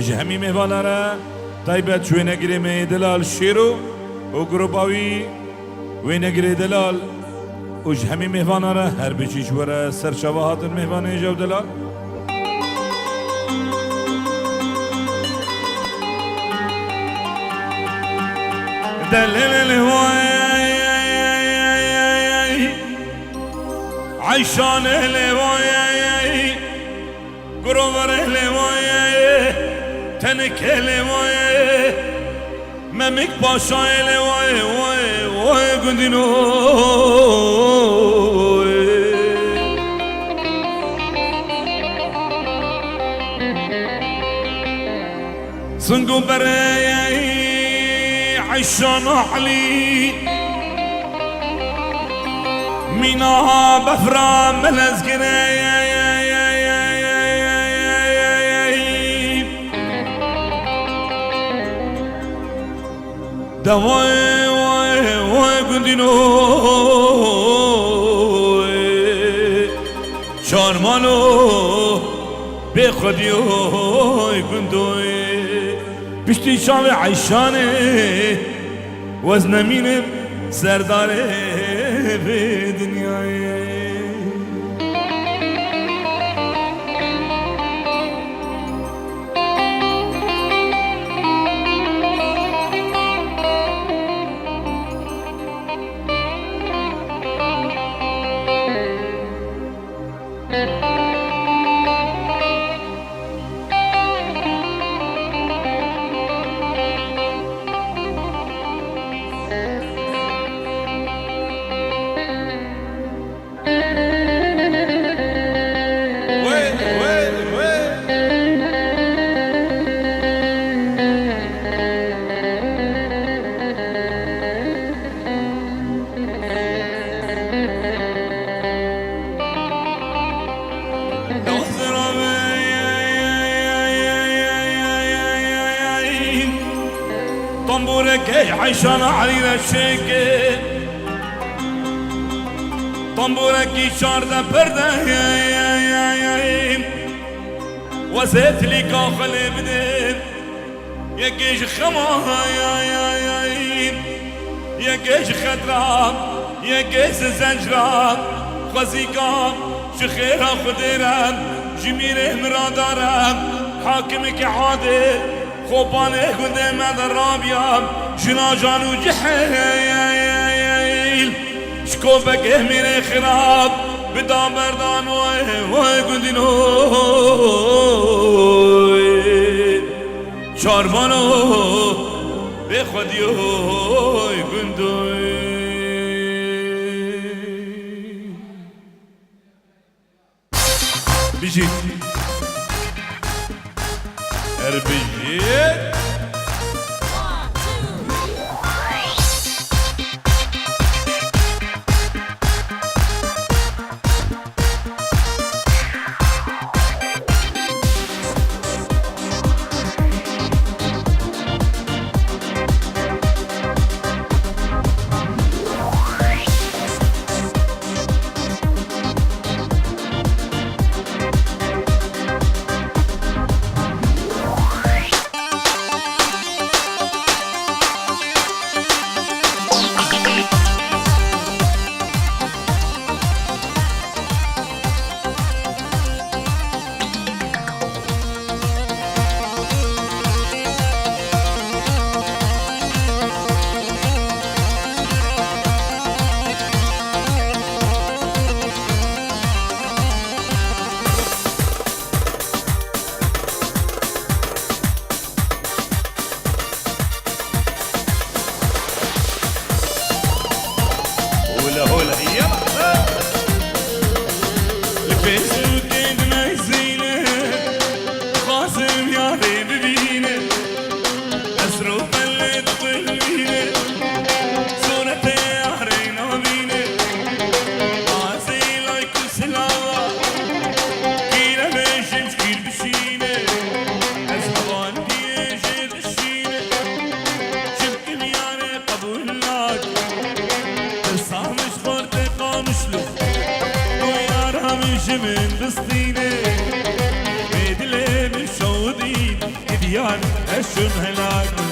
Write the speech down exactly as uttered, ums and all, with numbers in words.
Ji hemî mêvana re taybet ji wênegirê me yê Delal Şêro û grupa wî, wênegirê Delal û ji hemî mêvana re her bijî ji we re serçava hatin mêvanê jew Delal. Delelê lê vay, Eyşanê lê vay, Guroverê lê vay, Tenikê lê vay, Memik Paşayê lê vay, vay, vay gundîno. Singo berê Eyşan Elî, mîna befra melezgirê. De vay, vay, vay gundîno, çarmano bê xwedîyoy gundoy. Piştî çavê Eyşanê wez nemînim serdarê vê dinyayê. Tambureke Eyşana Elî re çêke. Tamburekî çarde perde. Wezê tilîka xwe lê bidê. Yekê ji xema, yekê ji xetra, yekê ji zencra, xwezîka ji xêra Xwedê re, ji mîrê miradar e, hakimeke adil, Xopanê gundê me de rabiya, jina can û cihêl, ji kopekê mîrê xirab, bi da berdan oy, oy gundîn oy. Çarbano bê xwedî oy gundoy. Bijî. Her bijî. Hole, hole, yala. Li Facebookê dimeyzîne, dixwazim yarê bibîne. Ez ro belê diqulbîne, sûretê yarê nabîne. Azî like û silava, kîre bêjim ji kîr bişîne. Ez hevaliyê jê dişîne, çimkî miyane qebûl nake. Tirsa min ji xortê Qamişlo, û yara min ji min bistîne. Ê dilê min şewidîn, gidiya Ez çûm hela ku